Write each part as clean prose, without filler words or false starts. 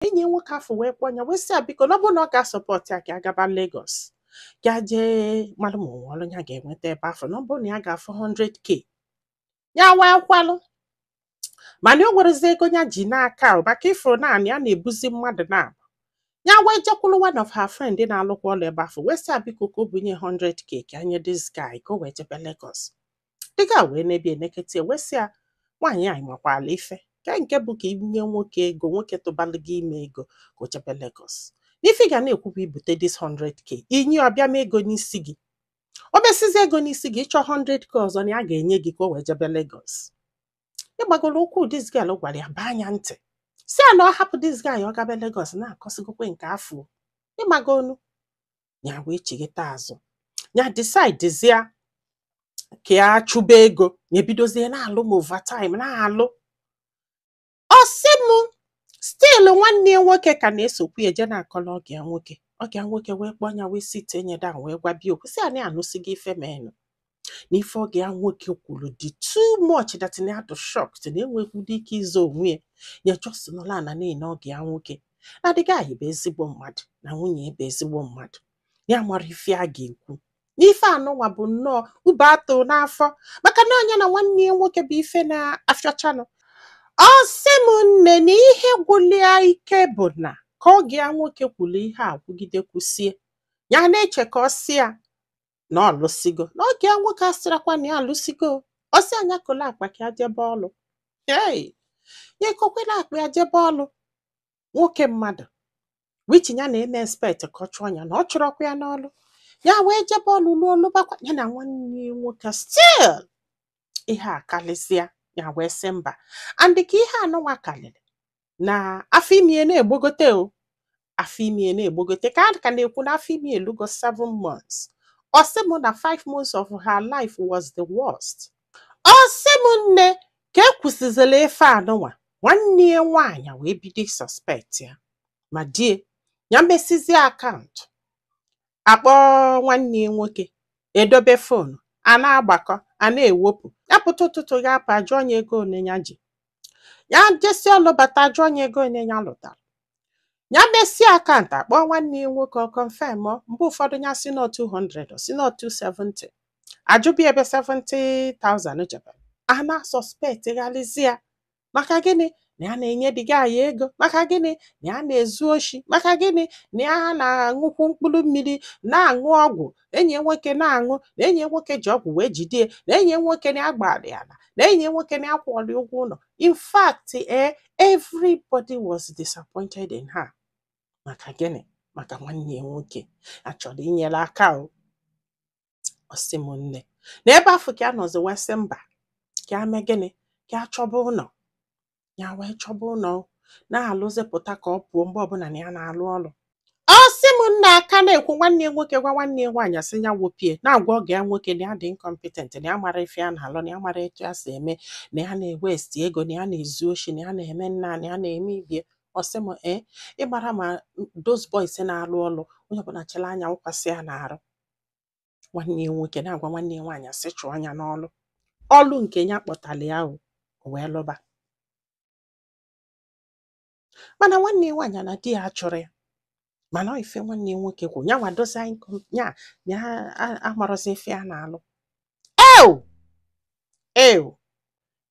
Enyi ya nwoke afọ wee kpọọ ya, wee sị ya biko, na ọ bụrụ na ọ ga-asupport ya, ka ya gaba Lagos, ka ya jee malụ ma onwe ọrụ ya ga-enweta ebe afọ, na ọ bụrụ na ya ga-afụ 100K. Ya wee kwalụ, mana o nwerezi ego ya ji n'aka o, maka ifuru naanị ya na-ebuzi mmadụ na ya. Wee jekwulu one of her friend na-alụkwa ọlụ ebe afọ, wee sị ya biko, ka o bunye 100K ka nye this guy ka o wee jebe Lagos. The guy wee nebi enekete, wee sị ya, nwaanyị a makwala ife ke nke bụ ka inye nwoke ego, nwoke tụbalụ gị ime ego ka o jebe Lagos, n'ife ị ga na-ekwu bụ ibute this 100K inye, ọbịa ma ego n'isi gị, o mesizi ego n'isi gị, ịchọ 100K ọzọ na ya ga-enye gị ka o wee jebe Lagos. Ịgbagoro ụkwụ this girl gwara ya baa anya ntị, si ya na ọ hapụ this guy, ọ gabe Lagos na-akọsigokwe nke afọ ịgbagonu ya. Wee chigheta azụ, ya decide zia ka ya chụba ego, ya ebidozie na-alụ m overtime na-alụ. Ọ sị m, still nwanne ya nwoke ka na-esokwu eje na-akọrọ ọgị ya nwoke. Ọgị ya nwoke wee kpọọ ya, wee sit enye down, wee gwa bia okwu, sị ya na ya anụsigo ife menụ, na ife ọgị ya nwoke kwuru dị too much, that na ya dị shocked, na enwekwudo ike izo onwe ya. Ya just nọrọ ana na-ene ọgị ya nwoke, na the guy bụ ezigbo mmadụ, na nwunye ya bụ ezigbo mmadụ, ya mara ife a ga-ekwu n'ife anụnwa bụ nnọọ ube atụ n'afọ, maka na onye na nwanne ya nwoke bụ ife na-afịọchanụ. Ọ sị m, nne, na ihe gwụlia ike bụ na ka oge ya nwoke kwuru ihe a kwugide kwusie, ya na-eche ka ọ sị ya na ọ lụsigo, na oge ya nwoke asịrakwa na ya alụsigo. Ọ sị anya kolo akpa ka ya jebe ọlụ. Hey, ya ekokwela akpa ya jebe ọlụ, nwoke mmadụ which ya na-eme expect ka ọ chụọ ya, na ọ chụrọkwa ya n'ọlụ. Ya wee jebe ọlụ, luo lụbakwa ya na nwanne ya nwoke. Still ihe a karịsịa, ya wee sị mba, and ka ihe anụnwa karịrị na afọ ime ya na-egbogote o, afọ ime ya na-egbogote, ka a ka na-ekwu na afọ ime elugo 7 months. Ọ sị m na 5 months of her life was the worst. Ọ sị m, nne, ka e kwụsịzịla ife anụnwa, nwanne ya nwaanyị wee bido suspect ya, ma die ya mesizie account, akpọ nwanne ya nwoke, edobe phone a, na-agbakọ, a na-ewepụ. Ya pụta ụtụtụ, ga-apụ, ajụọ onye ego one ya ji. Ya jesi ọlụ bata, ajụọ onye ego one ya lụtara. Ya mesie account, akpọ nwanne ya nwoke, ọ confirm. Mgbe ụfọdụ ya si nọ 200, ọ si nọ 270, ajụbi ebe 70,000 jebere. A na-suspect ghalizi ya. Maka gịnị? Na ya na-enye the guy ego. Maka gịnị? Na ya na-ezu oshi. Maka gịnị? Na ya na-aṅụkwu mkpụrụ mmiri, na-aṅụ ọgwụ enyi ya nwoke na-aṅụ, na enyi ya nwoke ji ọgwụ wee jide, na enyi ya nwoke na ya gbara ya ala, na enyi ya nwoke na ya kwụọrọ ụgwọ ụlọ. In fact, everybody was disappointed in her. Maka gịnị? Maka nwanne ya nwoke a chọrọ inyere aka o. Ọ sị m, nne, na ebe afọ ka ya nọzi, wee sị mba, ka ya mee gịnị? Ka ya chọba ụlọ. Ya wee chọba ụlọ, na-alụzipụta ka ọ pụọ mgbe ọbụla na ya na-alụ ọrụ. Ọ sị m, nna, aka na-ekwu, nwanne ya nwoke gwa nwanne ya nwaanyị, asị ya wopie, na-agwa oge ya nwoke na ya dị incompetent, na ya mara ife ya na-alụ, na ya mara etu ya si eme, na ya na-ewaste ego, na ya na-ezu oshi, na ya na-eme nna, na ya na-eme ibie. Ọ sị m, ee, ịmara ma those boys na-alụ ọlụ, onye ọbụla chere anya wụkwasị ya n'arụ. Nwanne ya nwoke na-agwa nwanne ya nwaanyị, asị chụọ anya n'ọlụ, ọlụ nke ya kpọtara ya o, o wee lụba. Mana nwanne ya nwaanyị na di ya achọrọ ya, mana ọ ife nwanne ya nwoke kwu ya nwa dozie ya na ya amarọzi ife ya na-alụ. Ew ew,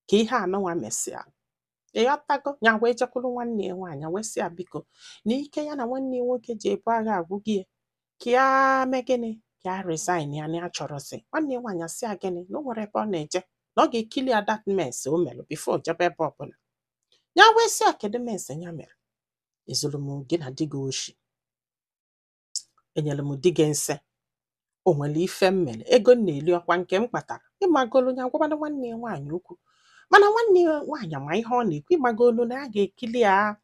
ka ihe anụnwa mesịa, ịghọtago, ya wee jekwuru nwanne ya nwaanyị, wee sị ya biko, na ike ya na nwanne ya nwoke ji ebu agha agwụgị ya, ka ya mee gịnị? Ka ya resign ya, na ya chọrọzi. Nwanne ya nwaanyị asị ya gịnị? Na o nwere ebe ọ na-eje, na ọ ga-ekili ya that mess o mere before jebe ebe ọbụla. Ya wee sị ya, kedu mess ya mere? Ezuru m gị na di gị oshi? Enyere m di gị nsị? O nwere ife m mere? Ego m na-eli ọkwa nke m kpatara? Ịmagolu, ya gwabana nwanne ya nwaanyị okwu, mana nwanne ya nwaanyị ma ihe ọ na-ekwu. Ịmagolu na ya ga-ekili ya,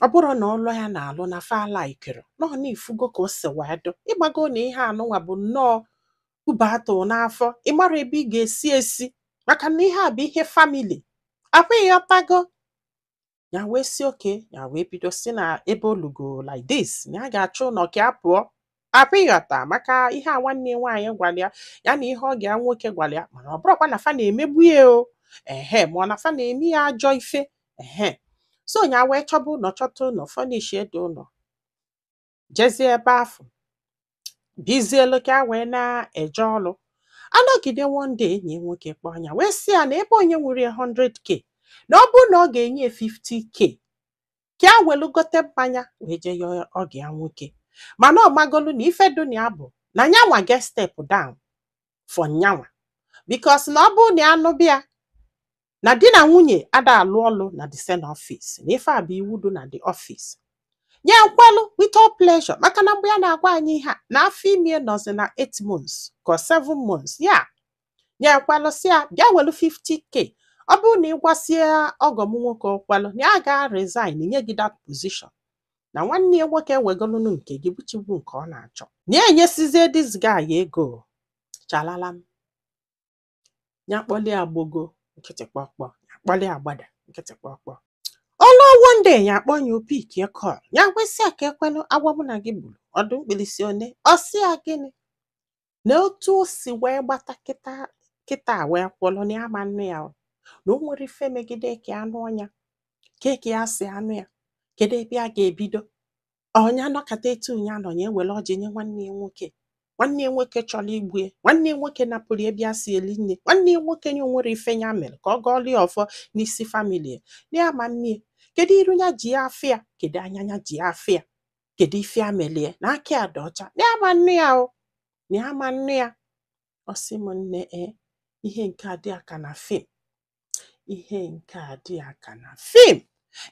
ọ bụrụ na ọlụ ya na-alụ na fa laikiri na ọ na-efugo ka o si wee dụ. Ịgbago na ihe anụnwa bụ nnọọ ube atụ n'afọ, ịmara ebe ị ga-esi esi, maka na ihe a bụ ihe family akwa, ịghọtago. Ya wee si oke, ya wee bido si na ebe olugo like this, na ya ga-achọ ụlọ ka ya pụọ akwa, ịghọta, maka ihe a nwanne ya nwaanyị gwara ya, ya na ihe ọ ga nwoke gwara ya. Mana ọ bụrụkwa na fa na-emegbu ya o, ehe, ma ọ na fa na-eme ya ajọ ife, ehe. So nya wee chọba ụlọ, chọta ụlọ, furnish dị ụlọ, jezie ebe afọ bizielu ka a wee na-eje ọrụ. Anọgide, one day enyi ya nwoke kpọọ ya wee sị ya na ebe onye nwere ya 100K, na ọ bụrụ na ọ ga-enye ya 50K ka a welu gote mmanya wee jee yọọ ọgọ ya nwoke, mana ọ magolu na ife dị na ya bụ na nyanwa get step down for nyanwa, because na ọ bụrụ na ya nụbịa na di na nwunye ada alụ ọlụ na the same office, na ife a bụ iwu dị na the office. Ya ekwelu with all pleasure, maka na mgbe ya na-agwa anyị ihe a, na afọ ime nọzi na 8 months ka 7 months. Ya ekwelu sị ya bịa welu 50K, ọ bụrụ na ị gwasie ọgọ m nwoke okwelu na ya ga-resign nye gị that position, na nwanne ya nwoke ewegolunu nke gị bụchigbu nke ọ na-achọ na ya enyesizie this guy ego. Chalala m ya kpọlie agbogo nkịtị kpọkpọ, ya kpọlie agbada nkịtị kpọkpọ. Olu one day ya akpọ ya, o pick call. Ya gwesị ya ka ekwelu agwa mụ na gị gburu ọdụ mkpirisi one. Ọ sị ya gịnị na otu o si wee gbata kịta kịta wee kwụlụ na ya ma nnu ya o, na o nwere ife megide ka anụ ọnya ka ya si anụ ya, kedu ebe a ga-ebido ọnya nọkata etu ya nọ ya ewere ọjị nye nwanne ya nwoke, nwanne ya nwoke chọrọ igbu ya, nwanne ya nwoke napụrụ ebe ya si eli nne, nwanne ya nwoke nye onwere ife ya mere ka ọ gọọlụ ya ọfọ n'isi family ya, na ya ma nne ya, kedu iru ya ji ya afọ ya, kedu anya ya ji ya afọ ya, kedu ife ya melie na aka ya dị ọcha, na ya ma nne ya o, na ya ma nne ya. Ọ sị m nne, e ihe nke a dị aka na film, ihe nke a dị aka na film.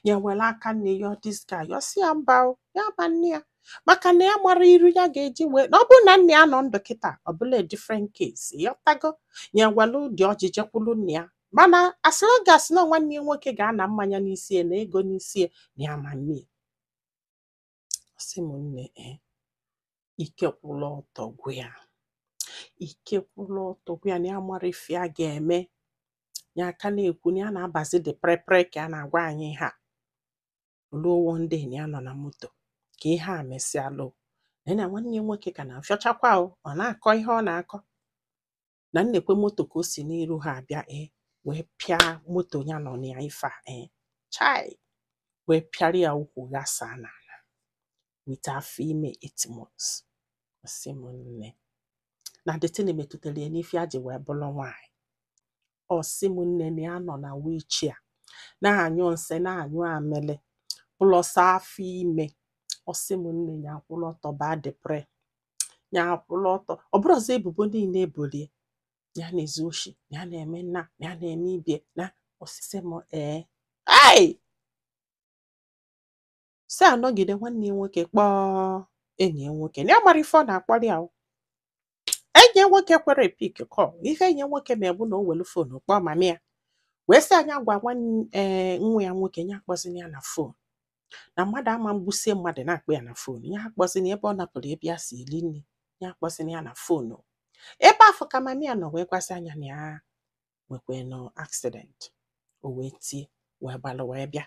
Ya were aka nne ya, this guy, ọ sị ya mba o, ya ma nne ya, maka na ya mara iru ya ga-eji wee na ọ bụrụ na nne ya nọ ndụ kịta, ọ bụla a different case, ịghọtago? Ya were ụdị ọjị jekwulu nne ya, mana as long as na nwanne ya nwoke ga-ana mmanya n'isi ya na ego n'isi ya, na ya ma nne ya. Ọ sị m nne, e ike kwụlụ ọtọ gwụ ya, ike kwụlụ ọtọ gwụ ya, na ya mara ife ya ga-eme. Ya aka na-ekwu na ya na-abazi dị prepre ka a na-agwa anyị ha ruo one day na ya nọ na moto ka ihe a mesịalụ na ya na nwanne ya nwoke ka na-afịọchakwa o, ọ na-akọ ihe ọ na-akọ na nnekwe moto ka o si n'iru ha abịa, e wee pịa moto ya nọ na ya ife a, e chai, wee pịara ya ụkwụ ghasaa n'ala with afọ ime 8 months. Ọ sị m nne, na the thing metụtara ya n'ife ya ji wee bụrụ nwaanyị. Ọ sị m nne, na ya nọ na wheelchair na-anyụ nsị, na-anyụ amịlị, plus afọ ime. Ọ sị m nne, ya akwụrụ ọtọ baa depre, ya akwụrụ ọtọ, ọ bụrụzi ebubo niile ebolie ya na-ezu oshi, ya na-eme nna, ya na-eme ibie na. Ọsịsị m ee, ai si anọgide nwanne ya nwoke kpọọ enyi ya nwoke na ya mara ife ọ na-akpọrọ ya o. Enyi ya nwoke kwere pick call. Ife enyi ya nwoke ma bụ na o welu phone kpọọ mami ya wee sị anya gwa nwanne ee nwa ya nwoke ya akpọzina ya na phone, na mmadụ ama mgbusie mmadụ na-akpọ ya na phone, ya akpọzina ebe ọ napụrụ ebe ya si eli nne, ya akpọzina ya na phone. Ebe afọ ka mami ya nọ wee gwasị anya na ya nwekwanụ accident, o wee tie wee gbalụ wee bịa.